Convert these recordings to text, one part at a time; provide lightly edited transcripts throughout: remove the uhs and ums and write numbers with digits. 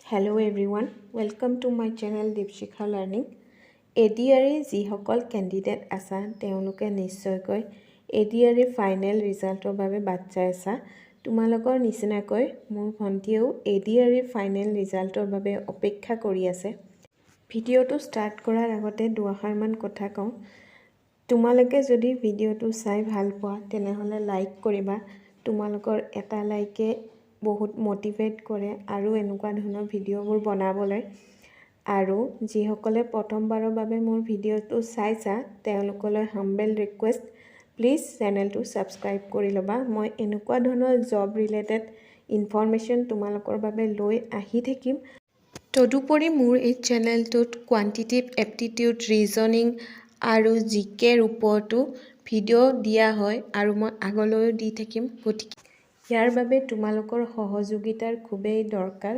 Hello everyone, welcome to my channel Dipshikha learning. ADRE যিসকল candidate আছা, তেওঁলোকে নিশ্চয়কৈ এডিআৰই ফাইনেল ৰিজাল্টৰ বাবে বাট চাই আছা। তোমালোকৰ নিচিনাকৈ মোৰ ভণ্টীয়েও এডিআৰই ফাইনেল ৰিজাল্টৰ বাবে অপেক্ষা কৰি আছে। ভিডিঅ'টো ষ্টাৰ্ট কৰাৰ আগতে দুআষাৰমান কথা কওঁ। তোমালোকে যদি ভিডিঅ'টো চাই ভাল পোৱা, তেনেহ'লে লাইক কৰিবা। তোমালোকৰ এটা লাইকে বহুত মটিভেট কৰে আৰু এনেকুৱা ধৰণৰ ভিডিঅ'বোৰ বনাবলৈ। আৰু যিসকলে প্ৰথমবাৰৰ বাবে মোৰ ভিডিঅ'টো চাইছা, তেওঁলোকলৈ হাম্বেল ৰিকুৱেষ্ট, প্লিজ চেনেলটো ছাবস্ক্ৰাইব কৰি ল'বা। মই এনেকুৱা ধৰণৰ জব ৰিলেটেড ইনফৰমেশ্যন তোমালোকৰ বাবে লৈ আহি থাকিম। তদুপৰি মোৰ এই চেনেলটোত কোৱান্টিটিভ এপ্টিটিউড, ৰিজনিং আৰু জিকেৰ ওপৰতো ভিডিঅ' দিয়া হয় আৰু মই আগলৈও দি থাকিম। গতিকে ইয়াৰ বাবে তোমালোকৰ সহযোগিতাৰ খুবেই দৰকাৰ।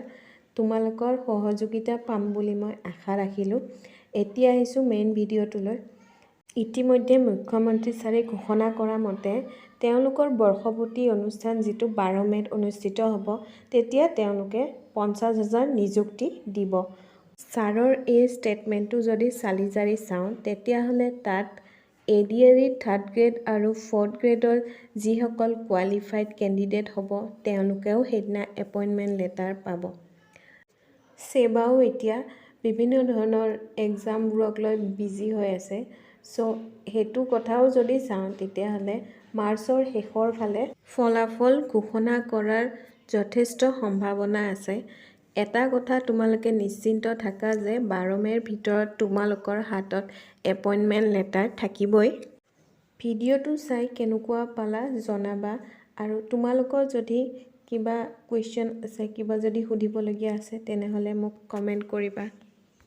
তোমালোকৰ সহযোগিতা পাম বুলি মই আশা ৰাখিলোঁ। এতিয়া আহিছোঁ মেইন ভিডিঅ'টোলৈ। ইতিমধ্যে মুখ্যমন্ত্ৰী ছাৰে ঘোষণা কৰা মতে তেওঁলোকৰ বৰ্ষপূৰ্তি অনুষ্ঠান যিটো 12 মে'ত অনুষ্ঠিত হ'ব, তেতিয়া তেওঁলোকে 50,000 নিযুক্তি দিব। ছাৰৰ এই ষ্টেটমেণ্টটো যদি চালি জাৰি চাওঁ, তেতিয়াহ'লে তাত এডিআৰই থাৰ্ড গ্ৰেড আৰু ফ'ৰ্থ গ্ৰেডৰ যিসকল কোৱালিফাইড কেণ্ডিডেট হ'ব, তেওঁলোকেও সেইদিনা এপইণ্টমেণ্ট লেটাৰ পাব। ছেবাও এতিয়া বিভিন্ন ধৰণৰ এক্সামবোৰক লৈ বিজি হৈ আছে। চ' সেইটো কথাও যদি চাওঁ, তেতিয়াহ'লে মাৰ্চৰ শেষৰ ফালে ফলাফল ঘোষণা কৰাৰ যথেষ্ট সম্ভাৱনা আছে। এটা কথা তোমালোকে নিশ্চিন্ত থাকা যে 12 মে'ৰ ভিতৰত তোমালোকৰ হাতত এপইণ্টমেণ্ট লেটাৰ থাকিবই। ভিডিঅ'টো চাই কেনেকুৱা পালা জনাবা আৰু তোমালোকৰ যদি কিবা কুৱেশ্যন আছে, কিবা যদি সুধিবলগীয়া আছে, তেনেহ'লে মোক কমেণ্ট কৰিবা।